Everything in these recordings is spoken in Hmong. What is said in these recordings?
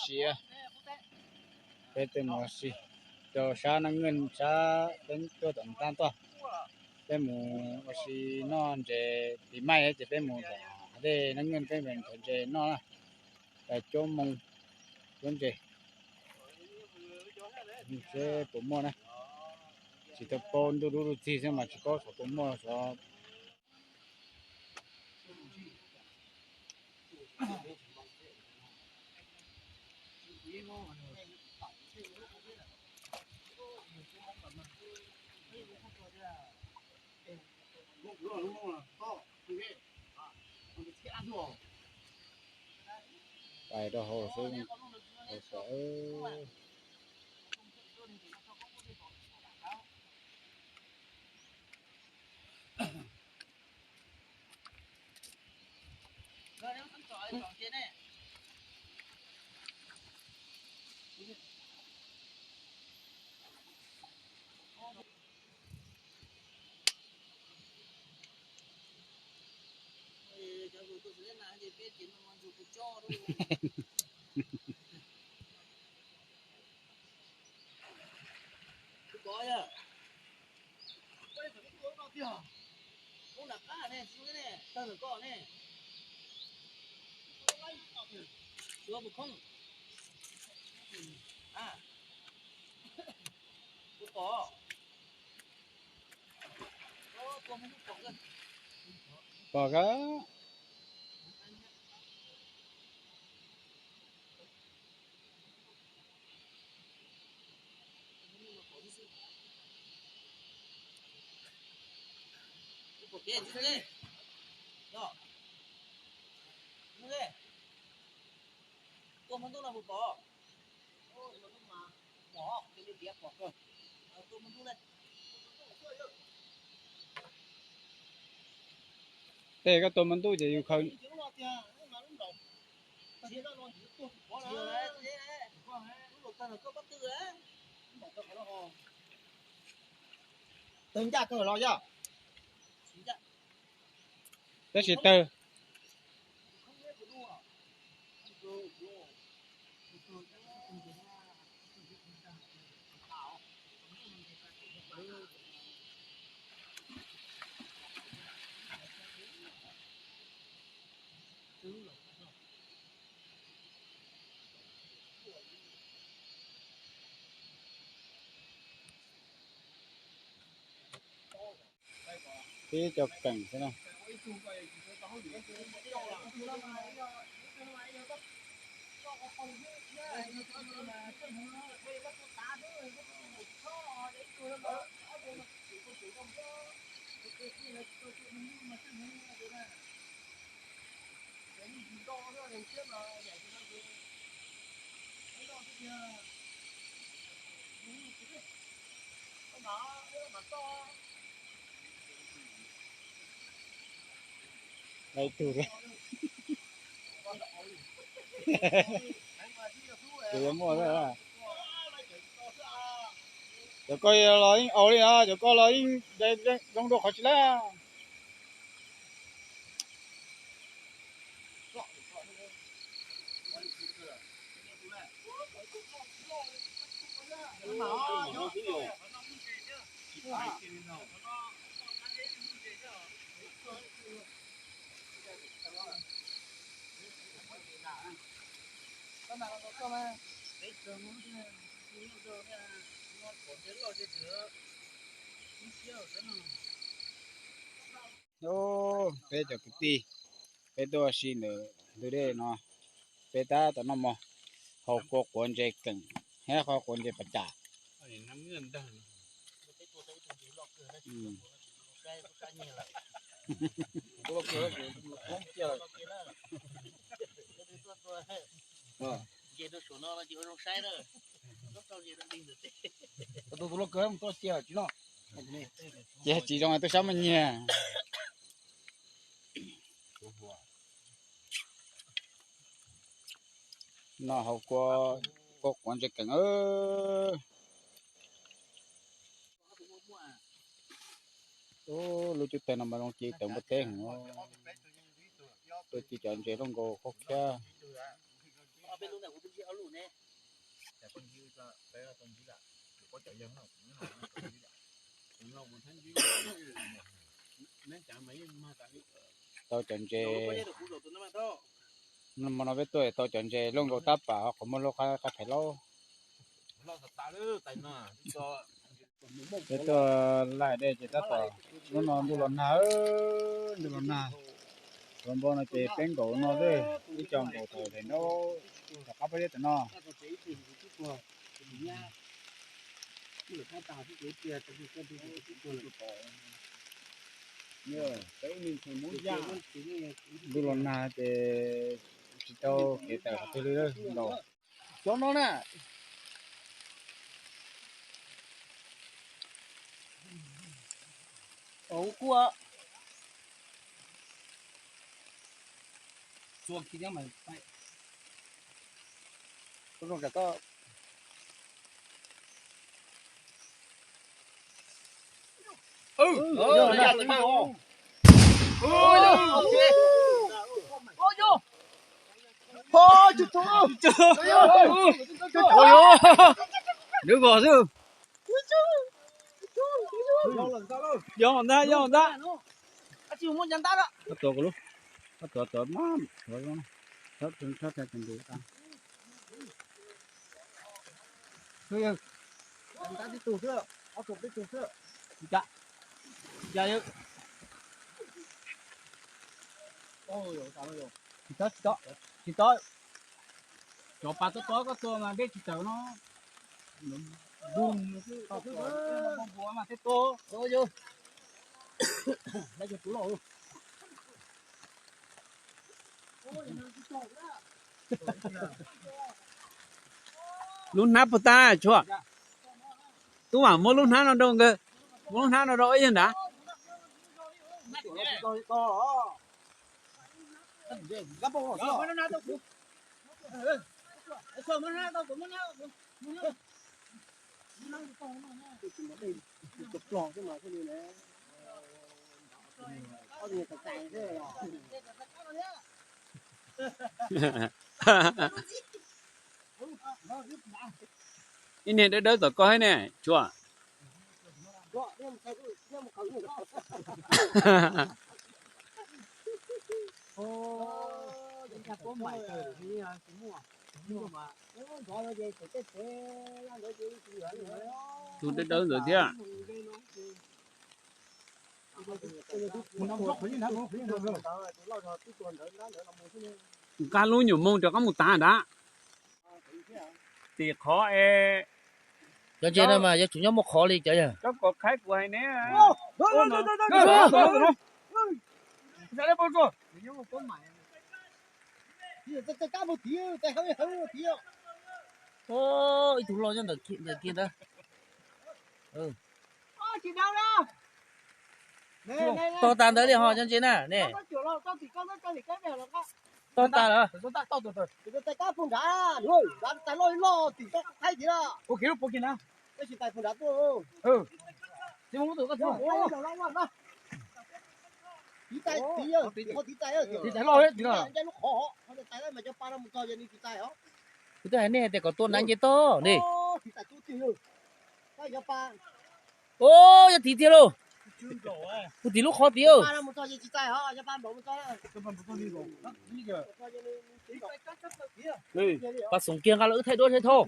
Tsis, peb twb mus ua si rau sab Naj Nkeej sab, peb tuaj tom Naj tuaj. Peb mus ua si noj ntses tis maij ces peb mus tom hav dej Naj Nkeej peb mus nrhiav ntses noj na. Cuab moo, cuab ntses seb puas muaj na. Tsis tau paub, ntuj dub dub txig xwb mas tsis paub xyov puas muaj xyov. Pais rau hauv xwb. Pom kawg. Tej koj tua hmo ntuj ces yus khaws. Tawg ncaj kawg los yog. Tab sis tawg. Tib co keem xwb na. Lawv tug, ces yuav muaj. Cov ko los yeej aus li os, cov ko los yeej zoo dua qhov tsis lab. Peb cov kwv tij, peb tuaj ua si ntawm ntug dej no, peb tab tom noj mov, haus kua quav ntses keem, thiab haus kua quav ntses pas cas. Ces tsis zoo tuaj sab me nyiag. No haus kua, kua quav ntses keem. Ub, lub cub tawg no mas zoo ci tawv npua teb heev. Tuaj ci cov ntses luaj nkaus qhuab khiab. Tau cov ntses, hmo no peb tuaj tau cov ntses loj nkaus tab pam qhov muaj lub qab phem laub. Peb tuaj laij dej ces tab tom, hnub no ntuj los nag, ntuj los nag, los npau no ces peb nkaum no xwb, ib co nkaum tau daim nraub rov qab peb zeb tam no. Ntuj los nag ces tsis tau kev tawm qhov twg li nkaus. Cov no na. Nws vos xwb. Yog ntag, yog ntag. Tua, tua, tua, tua, tua, tua, tua, Tsis tau, tsis tau. Cov pas tob tob koj tua mas dej tsis tawm no. Npug npua mas thiaj tua. Lub hnab puas tag Tshuaj? Tub mam muab lub hnab no rau nkawd, muab lub hnab no rau ib yawg nrad. Ib niag dawb dawb tom koj thiab ne Tshuaj. Tus dawb dawb ntawd thiab. Nqa lub nyuam moog rov qab mus tav nrad. Tim qhov es cov ntses no mas yuav tsum nyob muaj qhov li cov yog. Tsob kom khaib kuv hais neb. Ib tug loj nyob ntawm kiag ntawd. Tog tas ntawd li ho cov ntses na ne. Tog tas lawm. Kuv twb hais nej tias kom tua nav nce toj ne. Yog tiv tiag lauj. Kuv tiv lub qhov tiv. Pab xoom kiag nqa los wb thaij duab seb thaum.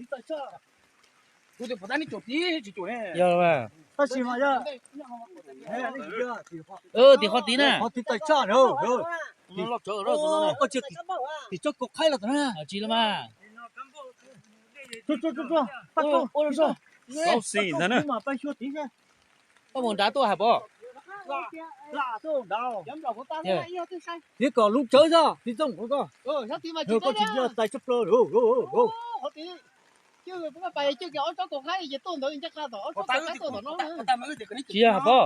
Yog mas. Tim qhov tiv na. Tim tsob kaum khaib los tod na. Tsis los mas. Ua ntag na. Koj mus nrad tuaj Hais Pov. Tiv kom lub tsawb xwb, tiv txooj ko. Koj tsis tais tshaj plaws. Tsis yog Hais Pov.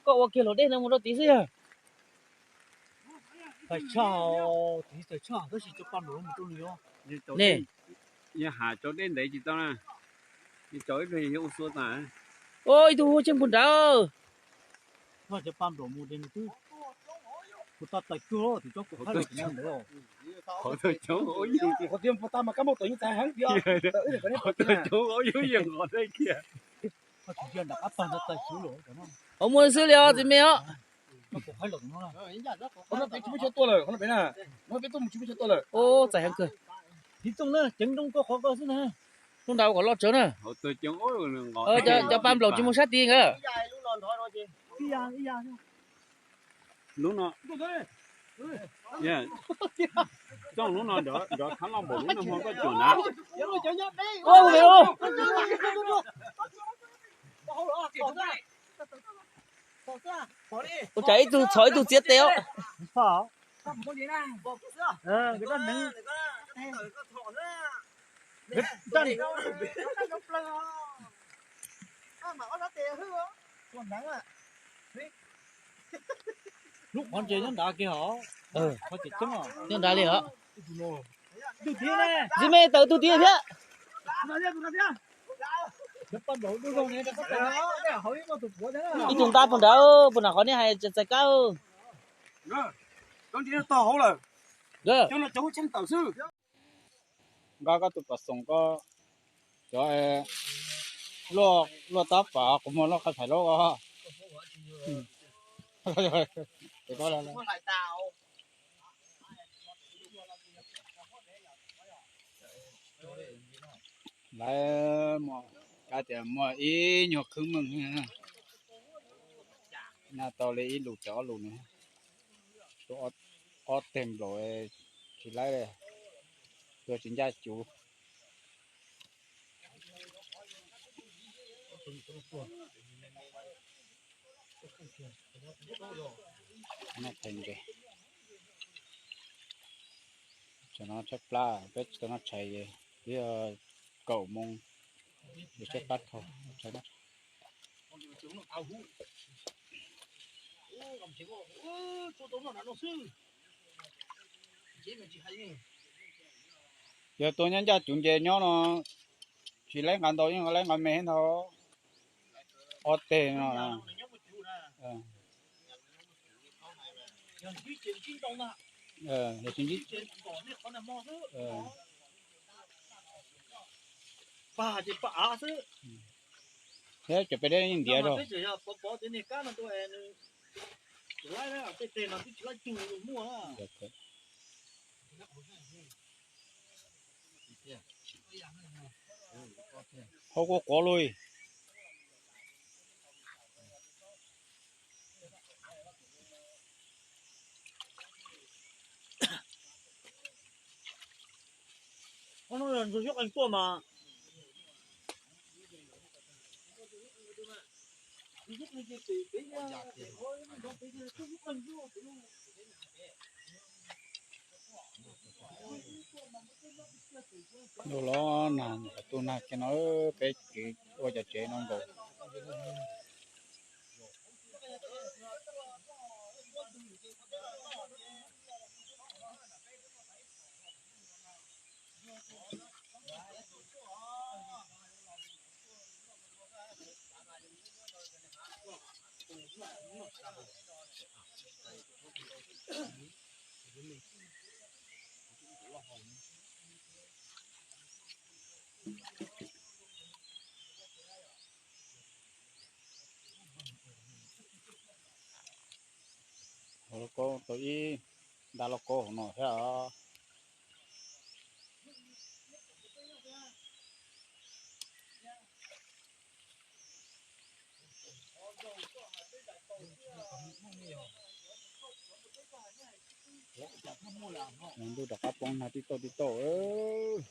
Koj ua kiag luam dej no mus rau tid xwb yog. Tais tshaj, tiv tais tshaj tab sis cov paj nplaum mus rau nws os. Ne. Yog has cov dej ntev tsis tau na. Cov ib pliag yog ua xua tas. Ib tug hu tsheej puag nrad. Cov paj nplaum mus rau nws twb. Kuv tau tawm cuag tim tsob kuv qhaib los ntawd. Qhov tawm coob ua ib yam, qhov tias puas tau mas kab npauj tawm yeej txav heev tiag. Tawm ib yam, qhov tawm coob ua ib yam nqos dab kiag. Ua muaj xwb li os txiv me os. Qhov no peb tsis muaj chaw tuaj lawm, qhov no peb na, no peb tuaj mus tsis muaj chaw tuaj lawm. Ub, txaus heev kawg. Tiv txooj na, ceev nrooj koj qhov ko xwb na. Lub nrad ua kom loj tsawv na. Cov paj nplaum tsis mus sab tid nkawd. Lub no, txooj lub no nrov thab loj npaum lub no hmo koj cuam na. Ua cas ib tug txhom ib tug txiav tes os. Lub qhov ntses nyob nrad kiag os. Qhov tseem ceeb os. Nyob nrad li os. Ntxiv me tawm tus tid thiab. Ib tug ntab puag nrad, puag nram qhov nej hais txais kab. Tau hauv lawm. Cov no cov hub tsheb tawm xwb. Nqa koj tus pas xoom ko, cov luaj tab pam kuv muag loj qab phais loj os. Lawv muaj, kav tias muaj ib nyuag khwb meej, naj tau li ib lus tawm ob lus ne. Ob teg nplaum tsis laib, tuag tsis ncaj cuv. Tsam no tshaib plab, peb tsis tau noj tshais, twb yog kaum moos, tshaib plab dhau. Yog tuaj nyob ncaj cuv nce nyob no, tsis laib nqa ntau, yeej laib nqa me ntau. Ob teg no. Thiab cov peb deb yeej ntiav rau. Hauv kuv quav lui. Ntuj los nag, tu nag kiag no, peb tsis ua cov tsev no nkaus. Hauv lauj kaub tau ib nta lauj kaub hauv no thiab os. Ntuj rov qab poob nag tib tauj tib tauj.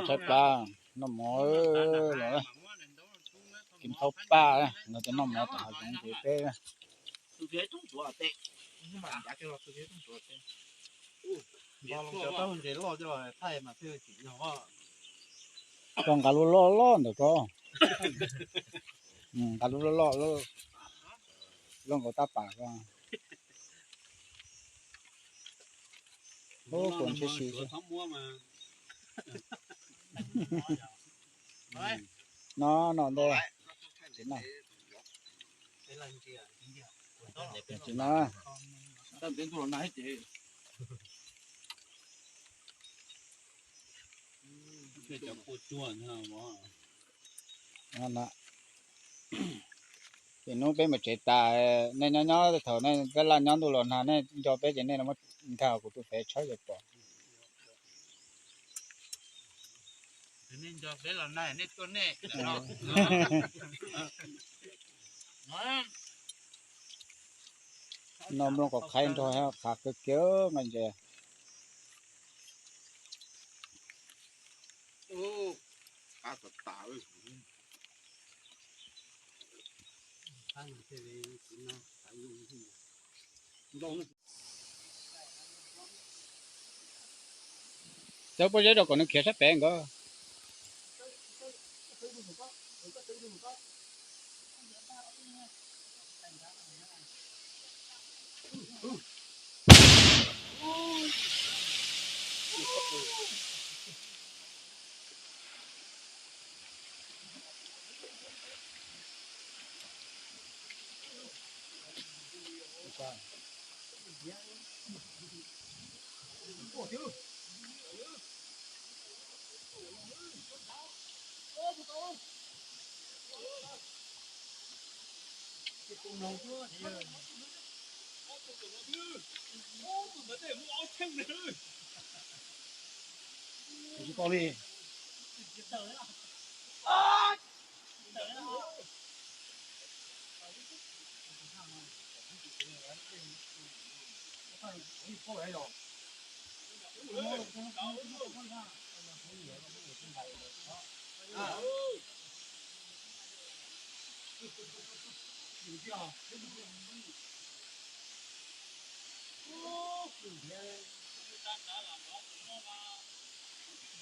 Tshaib plab, noj mov los, kim thaub paj no ces noj mov tom hav zoov ces peb koj nqa lub loj loj ntawm ko, nqa lub loj loj, loj nkaus tab pam ko. Ub, kuv ntshe si xwb. No, no ntej. Tsis no. Ces hnub peb mus tsev tas, nej nyob nyob thaum nej tab laj nyob ntuj los nag, nej nco peb ces nej los muab nkag kuv tus fev tshawb ces pom. No nplooj kom qhaib nrog qhav kawg kiag nqaij ntses. Txawb pob zeb rau kom nws khiav sab pem nkawd.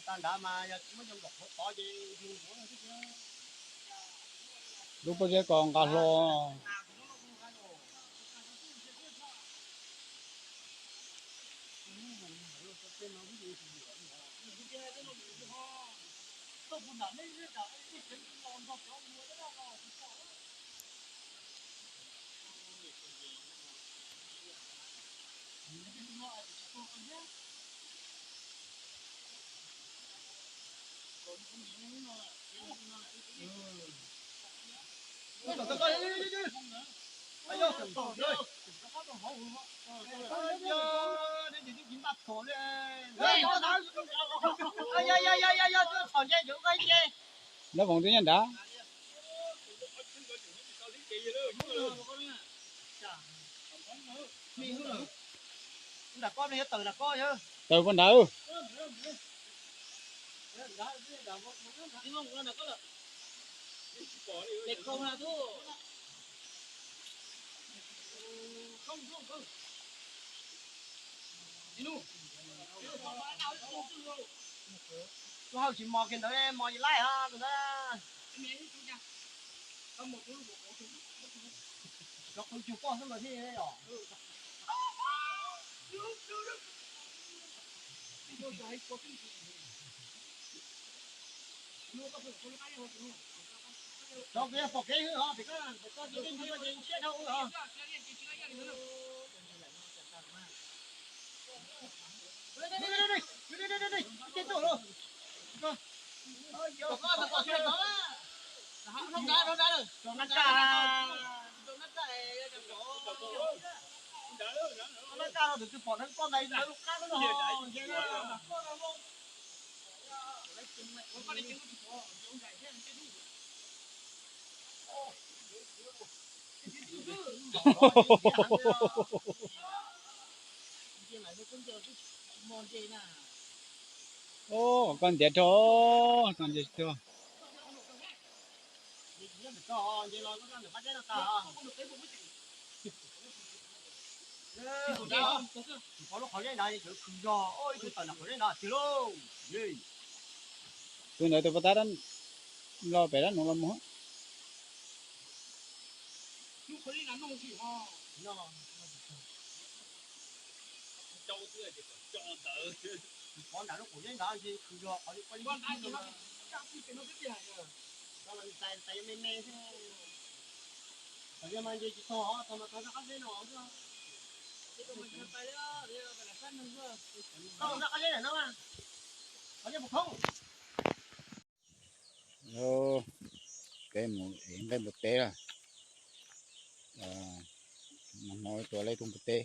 Tag nrad mas yog tsis muab cov nkaum qhuav tod ces yus ntxuav xwb. Lub pob zeb ko nqa hlo. Lawv voos twb nyob nrad. Taws puag nrad. Lub hauj tsis mos kiag ntawd, mos yus laij ha tus ntawd. Cov qhwv cug poj xwb mas thiaj os. Cov kuv yog pom kev hwb os, pem koj, pem koj tus leej ntxhais koj ces siab dhau hwb os. Koj ntiav rau, koj ntiav rau. Tus ntawd tus pov tab los pem dab no los mus. Peb mus ev nqaij npua teb lawm. Nag hmo tua lawm ib tug npua teb,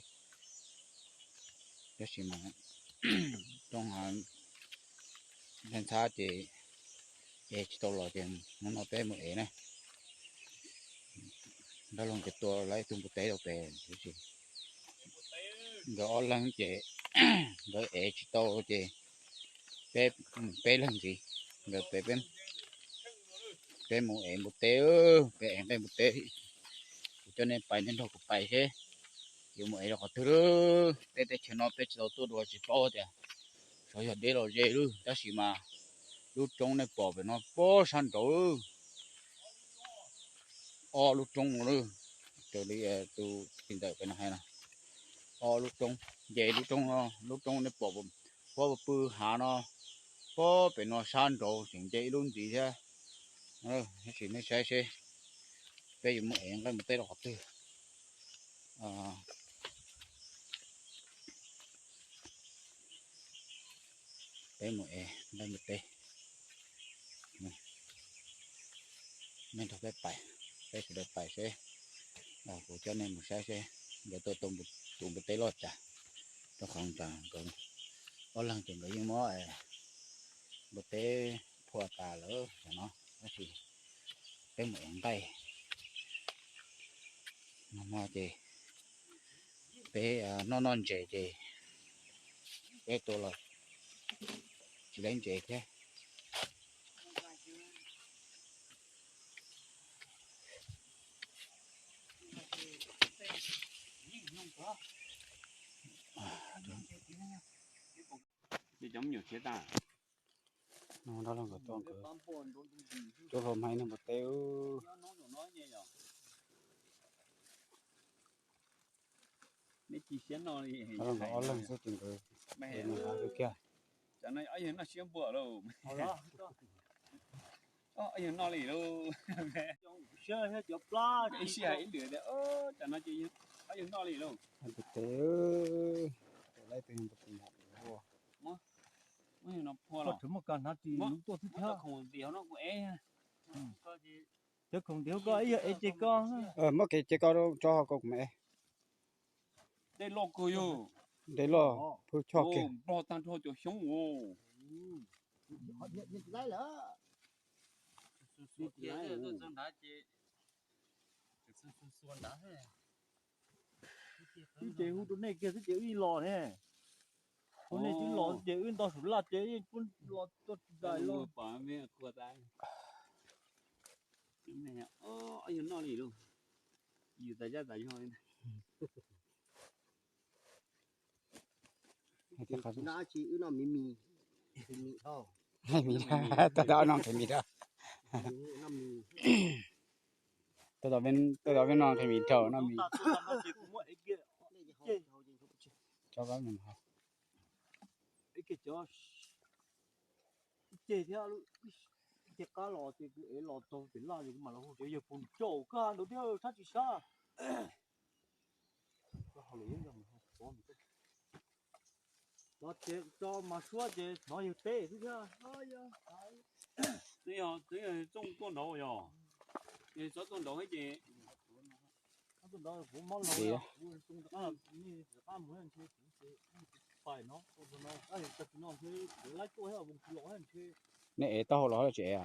tab sis mas rooj ntxhab ntxhab ces ev tsis tau los ces hnub no peb mus ev na. Dab laug nkawd tua lawm ib tug npua teb rau pem, tab sis nkawd ob leeg ces nkawd ev tsis tau ces peb, peb leeg ntxiv, nkawd peb, peb mus ev npua teb, peb ev nqaij npua teb. Kuv coj nej pais, nej nrog kuv pais seb yuav mus ev rau qhov twg lawm. Peb teb chaws no peb tsis tau tuaj dua tsis paub tias xyov yog deb los ze lawm, tab sis mas lub roob nej pom pem no puag sab nraud lawm, ob lub roob lawm, raws li tus txiv ntxawm pem no hais no, ob lub roob, nce lub roob no, lub roob nej pom puag pw hav no, puag pem no sab nraud tseem nce ib lub ntxiv thiab. Tab sis nej saib seb peb yuav mus ev nqaij mus teb rau qhov twg. Peb mus ev nqaij mus teb, nej nrog peb pais, peb sawv daws pais seb, kuv coj nej mus saib seb nkawd tuaj tua tus npua teb loj cas, rau qhov nkawd ob leeg ces nkawd yeej muab npua teb phua tas lawm no. Tab sis peb mus ev nqaij no ces peb noj noj ntses ces peb tua los tsis laib ntses thiab. Cov me nyuam thiab tag. No dab laug nkawd tuaj, nkawd tuaj hla hmais noj npua teb. Dab laug nkawd ob leeg xwb ces nkawd mus hav kiag. Yog noj li lauj, ib sij hais ib lwm tias cov no ces ob yawg noj li lauj. Npua teb, laib tus npua teb, muab no phua los, muab khoom tias no kuv ev. Cov khoom tias koj ib yawg ev ces koj, muab kev ces koj rau tso ho koj kuv mam ev. Dej loj kawg yog. Dej loj, pheej choj kiag. Nplog tag nrho cov xyoob os. Wb ces hu rau nej kiag xwb ces wb los ne. Hu nej twb los ces wb nto saum laj ces wb los tuaj tsis dais los. Yog noj li lauj, yus tas zaj tas zog. Tsis wb noj mis mis, mis mis, tau tau noj nqhis mis rau, tau tau peb noj nqhis mis rau noj mis. Cov qab mus no. Ib ce thiab, ib ce qab los ces kuv ev los txog pem laj ces kuv mam los hu ces yawg puag caum kag ntawd thiab sab tsis sab. Los ces tso mas suab ces hnov yawg teb xwb thiab. Twb yog txooj tuaj nraud yog, yog txhob tuaj nraud thiab ces, nej ev taub hau los tsis ev?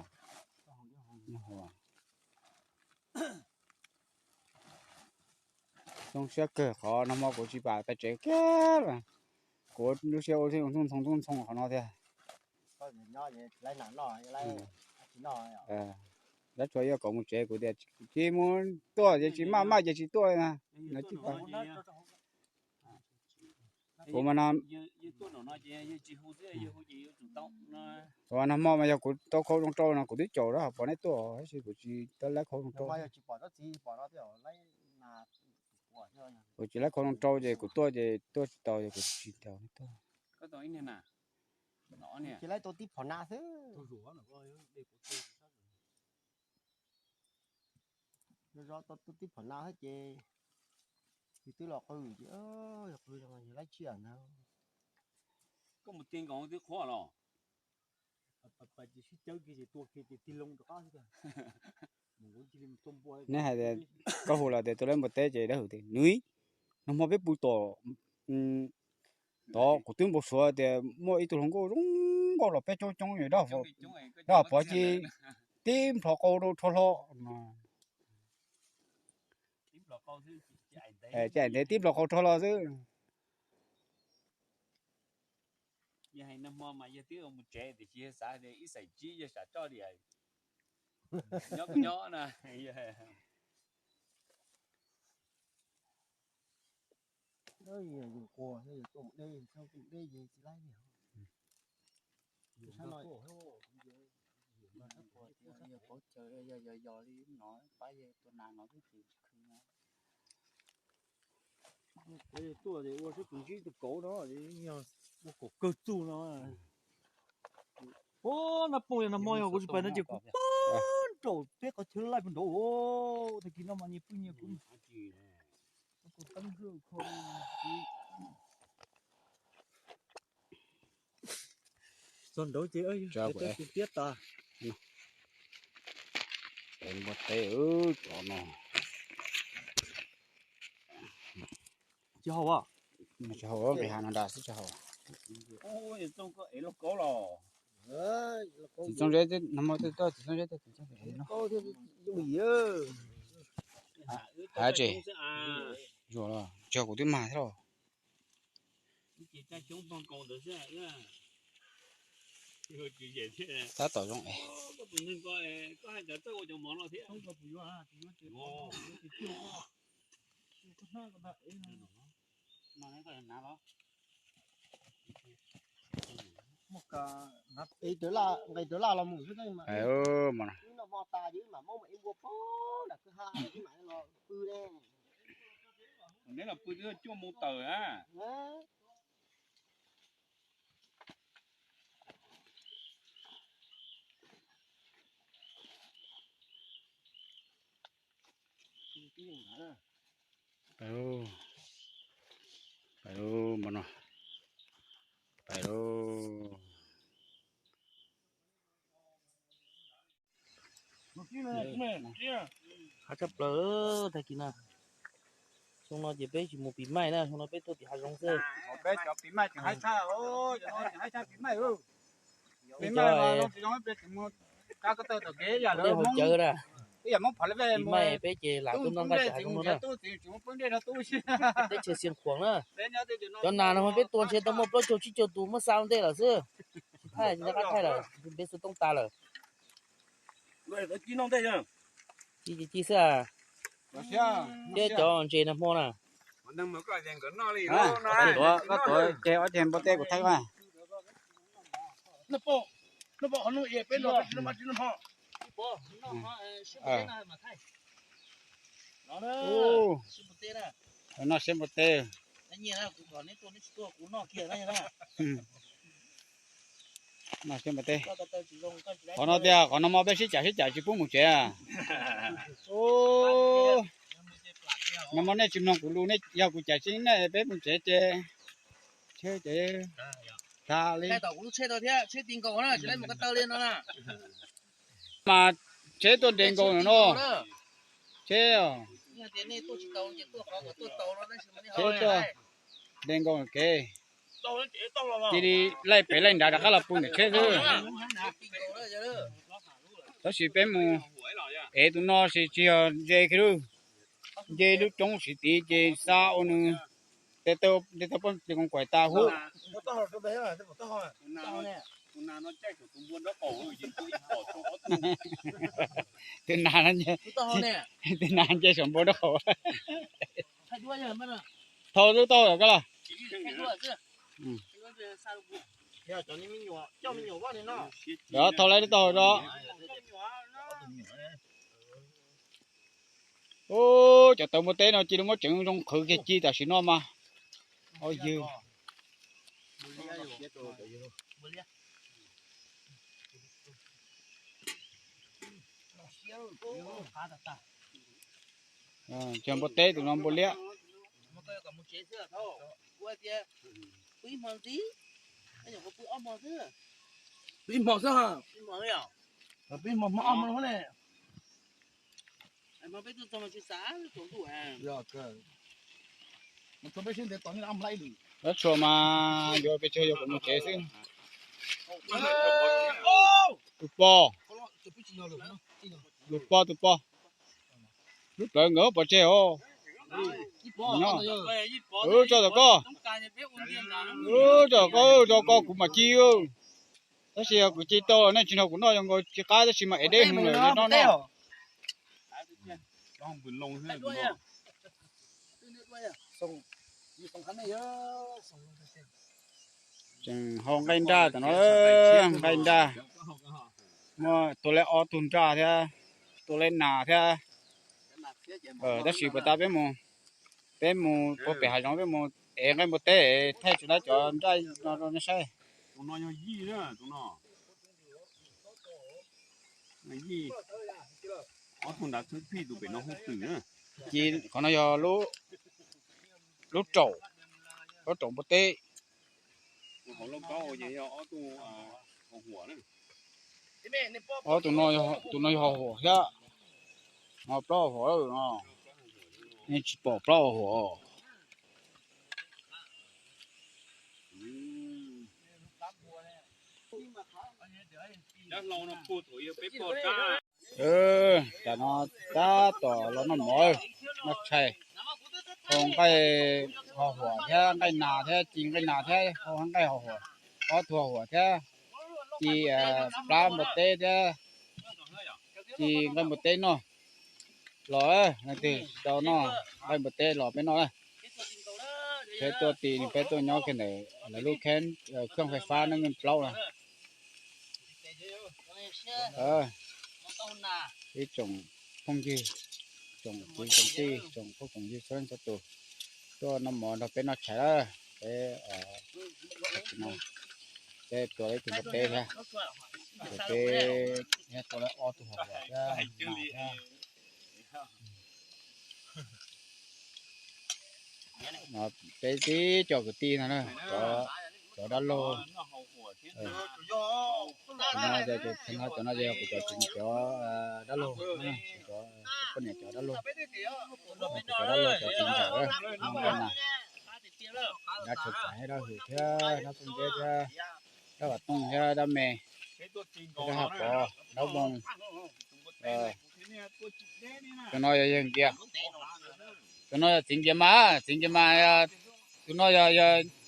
Zoo siab kawg qhov nag hmo kuv tsis pam pais tsev kiag lawm. Kuv lub siab ua ntxhoo ntxhoo qhov no thiab. Lawv tsuas yuav kom mus tsev, kuv tias tsis mus tuaj ces tsis maj maj ces tsis tuaj na. Kuv mas, kuv mas nag hmo mas yog kuv tau khaub zoo rau no kuv twb caum rau pom neb tuaj, tab sis kuv tsis tau laib khaub zoo rau. Kuv tsis laib khaub zoo rau ces kuv tuaj ces tuaj tsis tau ces kuv tsis nrog neb tuaj. Ces laib tau tib phom na xwb. Zov zov tau tib phom na xwb ces yus twb los qw ces yog qw yus laib tsij ntag. Koj mus ti nkaus twb qhuav los. Neb hais tias koj hu los tias tus laib npua teb ces dawb huv tias nws, nag hmo peb pw tom, tod kuv twb npau suav tias muaj ib tug hluas nkauj zoo nkauj los peb coob coob dab, dab pov ci tib nplhos qau rau rho hlo. Ces ntev tib nplhos qau rho hlo xwb. Yog hais nag hmo mas yog twb mus tsev tiam sis yog xav tias ib xaim tsib yog sam roj li nyob nyob na. Yus quas yus tuaj mus deb, yus tuaj mus deb yus tsis laib li. Yus sab no, yog pauv chaw yog yos yos li no pab yog tua nas no twb tsis khw no. Tuaj ua sab tus ntsib tus kauv no, ua kaum kawg txuj no. Ua nab pooj yog nag hmo yog kuv tsis pais no ces kuv pab nraum peb qhov chaw laij pag nraud. Tag kis no mas nyias pw nyias kuv. Txog nraud ces tiab tas. Npua teb cov no. Tsis haus, tsis haus, nqis hav no nrad xwb tsis haus. Txiv Txooj Zeb, nag hmo tej toj Txiv Txooj Zeb tej Txiv Txooj Zeb no. Hav tsev, zuag los tsis yog kuv twb mag thiab los. Tab tom zoo es. Nqis tawv laj los mus xwb. Noj hmo tas ces wb mam maub mam ib npua poob nram kwj ha wb mam los pw ne. Neb los pw twb cuaj moo tawm a. Pais lauj, pais lauj, npua no, pais lauj. Haib tshaj plaws tag kis no. Xyoo no ces peb tsis mus pis maij na, xyoo no peb tuaj tim hav zoov xwb. Peb cov pis maij tseem haib tshaj, cov no tseem haib tshaj pis maij. Pis maij no zoo tsis zoo peb tseem mus kab ko taw tom kev yam lawv hauv cawv na. Pis maij peb ces lam tuaj noj nqaij tim hav zoov no na. Teb chaws Xiav Khuam na. Cov nas no peb tua ntshe tau muaj plaub caug tsib caug tus muab xa ua ntej lawm xwb. Tsis thaij, tsis nco qab thaij lawm, npej xov tooj tas lawm. Ci ci ci xwb. Thiab cov ntses nag hmo na. Koj tuav ceg ob ceg npua teb kuv thaij koj. Noj siab npua teb. Noj siab npua teb. Qhov no tias qhov no mas peb sib cam sib cam tsis pub mus tsev. Nag hmo nej tsis mloog kuv lus, nej yog kuv cam tsis nej peb mus tsev ces, ces tas li. Mas tsheb tuaj nres nkaus no no. Tsheb, tsheb tuaj nres nkaus kev, cia li laij pem laij nrad rov qab los pw ntawm tsheb xwb. Tab sis peb mus ev tus no sis tsis yog ntse kiag lub, nce lub roob siv tid ces xa ua nws tej tau poj tes koos kaim tas huv. Tus nas, tus nas nce saum npua nraub qaum. Thau lub taub hau koj los. Thau lub taub hau do. Ub, cov tawv npua teb no cia li muab tseev zoo qhwv kiag ci tam sim no mas. Au yog. Cog npua teb tus no npua liab. Pw ib hmo xwb, pw ib hmo ob hmo ne. Dab tshua mas yuav pes tsawg yog kuv mus tsev xwb. Tus pog, tus pog, tus pog. Lub plawv nkawd pov tseg os. Wb tso tom koj, wb tso tom koj, tso koj kuv mam ci. Tab sis yog kuv ci tau nej tsis nrog kuv noj zoo nkaus tsis qab tab sis mas ev deb heev lawm no no. Tseem hau nqaij nraj tom no, nqaij nraj. Muaj tua leb ob tug nraj thiab, tua leb nas thiab. Tab sis puas tas peb mus, peb mus puag pem hav zoov peb mus ev nqaij npua teb thaij tsis laib cov nraj no rau nej saib. Ci qhov no yog lub raum, lub raum npua teb. Ob tug no, tus no yog hau huam thiab, no plaub hau huam no. Nej tsis pom plaub hau huam. Tam no tab tom los noj mov, noj tshais, hau nqaij hau huam thiab nqaij nas thiab ci nqaij nas thiab hau nqaij hau huam, ob tug hau huam thiab ci plab npua teb thiab ci nqaij npua teb noj. Los leej twg tsis tau noj nqaij npua teb los peb noj na. Peb tuaj ti, peb tuaj nyob kiag ntawm lawv lub kheej fais fab neej plaub na. Ib tsoom phooj ywg, tsoom kwv tsoom tij, tsoom phooj tsoom ywg txhua leej txhua tus tuaj noj mov nrog peb noj tshais lawm. Peb no, peb tua ib tug npua teb thiab, ces peb tua ob tug hau huam thiab. Peb tib co kwv tij no na, cov dab laug. Cov no, cov no yog kuv cov tsev cov dab laug, cov poj niam cov dab laug, cov dab laug cov txiv ntxawm no na. Dab tshua tsav dab hwm thiab dab txooj nceb thiab dab vam tooj thiab dab me, dab haj pov, dab voos. Tus no yog yawg Nkias, tus no yog txiv Nkias mas, txiv Nkias mas, tus no yog,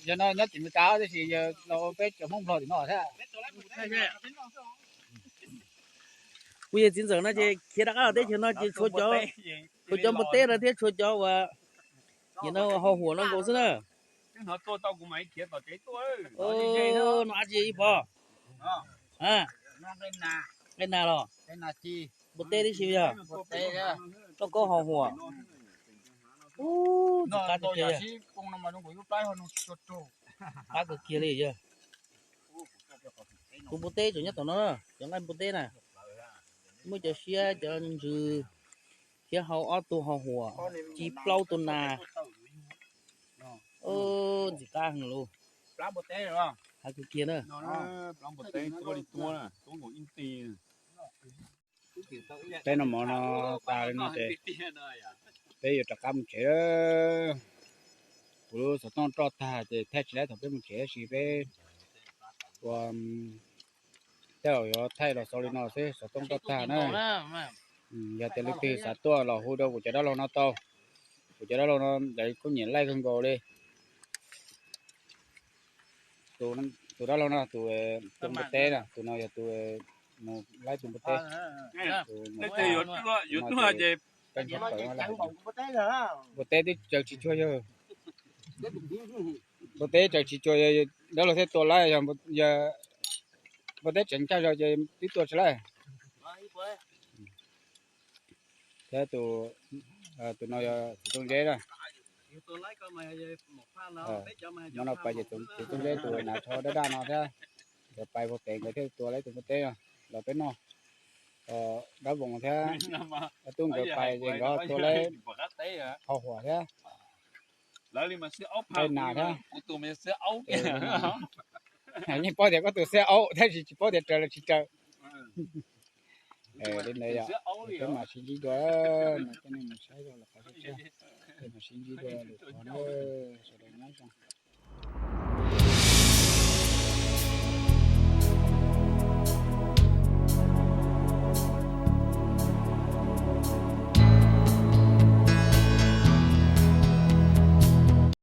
yog no nyob tim Meskas tab sis yog los ua peb cov Hmoob Nplog tim no thiab. Kuv yawg txiv ntxawm no ces khiav rov qab los teb chaws no ces tshuav cov npua teb no thiab tshuav cov uas nim no hau huam no nkaus xwb na. No dab tsi ib pog? Nqaij nas los? Npua teb tib si yog? Lauj kaub hau huam. Ub, ntxim qab tiag tiag. Qab kawg kiag li yog. Tus npua teb tseem nyob tom no, cov nqaij npua teb na. Muaj cov siab cov ntsws thiab hau ob tug hau huam, ci plaub tus nas. Ntxim qab heev lauj. Qab kawg kiag na. Peb noj mov no tas li no ces peb yuav rov qab mus tsev lawm. Kuv lub xov tooj roj tag ces thaij tsis laib thaum peb mus tsev tab sis peb ua tej zaum yuav thaij los xaus li no xwb, xov tooj roj tag na. Yog tias leej twg xav tuaj los hu rau kuv cov dab laug no tau. Kuv cov dab laug no lawv kuj nyiam laij kawg nkaus li. Tus dab laug no tus, tus npua teb na, tus no yog tus mus laib tus npua teb. Tus npua teb twb tsaws tsis cuag yawg, npua teb tsaws tsis cuag yawg, dab laug thiaj tua laib, yog npua teb tseev caj zog ces twb tua tsis laib. Thiab tus, tus no yog tus txooj zeb na. Hmo no pais ces tus Txooj Zeb tus nas rho daj daj no thiab, nkawd pais puag pem nkawd thiaj tua tau tus npua teb los peb noj. Dab Voos thiab Dab Tub nkawd pais ces nkawd tua tau qhov huam thiab, qhov nas thiab. Yeej paub tias koj tus xiab aub tab sis tsis paub tias raws los tsis raws. Li ntawd yog peb mam sib ntsib dua, no coj nej mus saib zog los qhov tshiab, peb mam sib ntsib dua lwm qhov na, sawv daws nyob zoo.